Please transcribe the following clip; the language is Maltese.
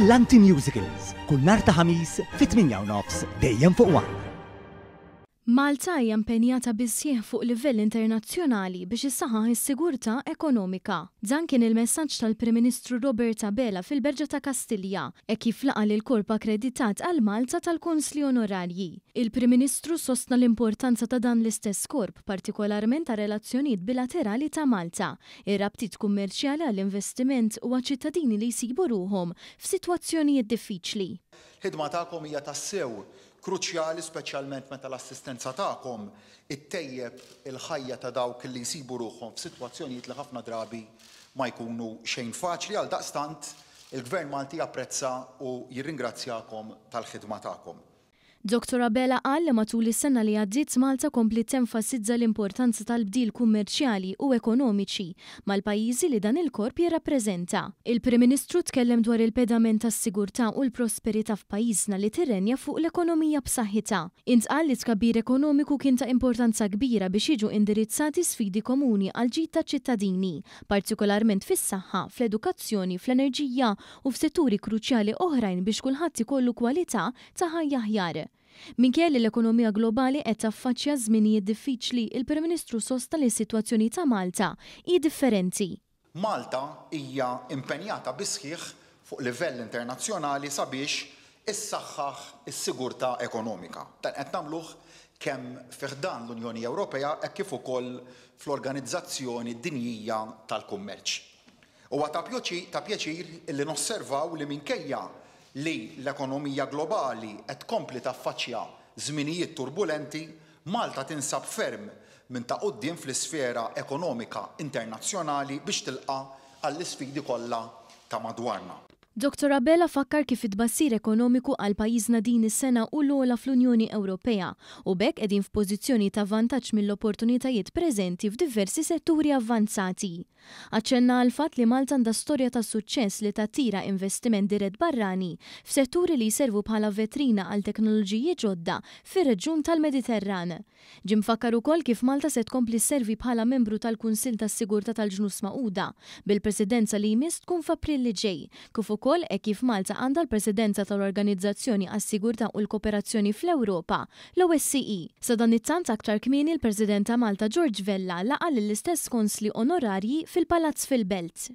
Brillanti Musicals, kull nhar ta' Ħamis fit-8:30 dejjem fuq One. Malta hija impenjata bis-sħiħ fuq livell internazzjonali biex issaħħaħ is-sigurtà ekonomika. Dan kien il-messaġġ tal-Prim Ministru Robert Abela fil-Berġa ta' Kastilja, hekk kif laqa' lill-korp akkreditat għal Malta tal-Konsli Onorarji. Il-Prim Ministru sostna l-importanza ta' dan l-istess korp, partikolarment għar-relazzjonijiet bilaterali ta' Malta, ir-rabtiet kummerċjali għall-investiment u għaċ-ċittadini li jsibu ruħhom f'sitwazzjonijiet diffiċli. Il-ħidma tagħkom hija tassew kruċjali speċjalment meta l-assistenza tagħkom ittejjeb il-ħajja ta' dawk li jsibu ruħhom f'sitwazzjonijiet li ħafna drabi ma jkunu xejn faċli. Għaldaqstant, il-Gvern Malti japprezza u jirringrazzjakom tal-ħidma tagħkom. Dottor Abela qal li matul is-sena li għaddiet Malta kompliet tenfasizza l-importanza tal-bdil kummerċjali u ekonomiċi mal-pajjiżi li dan il-korp jirrappreżenta. Il-Prim Ministru tkellem dwar il-pedament tas-sigurtà u l-prosperità f'pajjiżna li tirrenja fuq l-ekonomija b'saħħitha. Intqal li t-tkabbir ekonomiku kien ta' importanza kbira biex jiġu indirizzati sfidi komuni għall-ġid taċ-ċittadini, partikolarment fis-saħħa, fl-edukazzjoni, fl-enerġija u f'setturi kruċjali oħrajn biex kulħadd ikollu kwalità ta' ħajja aħjar. Minkejja li l-ekonomija globali qed taffaċċja żminijiet diffiċli, il-Prim Ministru sostna li s-sitwazzjoni ta' Malta hi differenti. Malta hija impenjata bis-sħiħ fuq livell internazzjonali sabiex issaħħaħ is-sigurtà ekonomika. Dan qed nagħmluh kemm fi ħdan l-Unjoni Ewropea hekk kif ukoll fl-Organizzazzjoni Dinjija tal-Kummerċ. Huwa ta' pjaċir illi nosservaw li minkejja li l-ekonomija globali qed tkompli taffaċċja żminijiet turbulenti, Malta tinsab ferm minn ta' quddiem fl-isfera ekonomika internazzjonali biex tilqa' għall-isfidi kollha ta' madwarna. Dottor Abela fakkar kif it-tbassir ekonomiku għal pajjiżna din is-sena hu l-ogħla fl-Unjoni Ewropea u b'hekk qegħdin f'pożizzjoni ta' vantaġġ mill-opportunitajiet preżenti f'diversi setturi avvanzati. Aċċenna għall-fatt li Malta għandha storja ta' suċċess li tattira investiment dirett barrani f'setturi li jservu bħala vetrina għal teknoloġiji ġodda fir-reġjun tal-Mediterran. Ġie mfakkar ukoll kif Malta se tkompli sservi bħala membru tal-Kunsill tas-Sigurtà tal-Ġnus Magħquda, bil-Presidenza li jmiss tkun f'April li ġej, kif ukoll hekk kif Malta għandha l-Presidenza tal-Organizzazzjoni għas-Sigurtà u l-Kooperazzjoni fl-Ewropa, l-OSCE. Sadanittant aktar kmieni l-President ta' Malta George Vella laqa' lill-istess konsli onorarji fil-Palazz fil-Belt.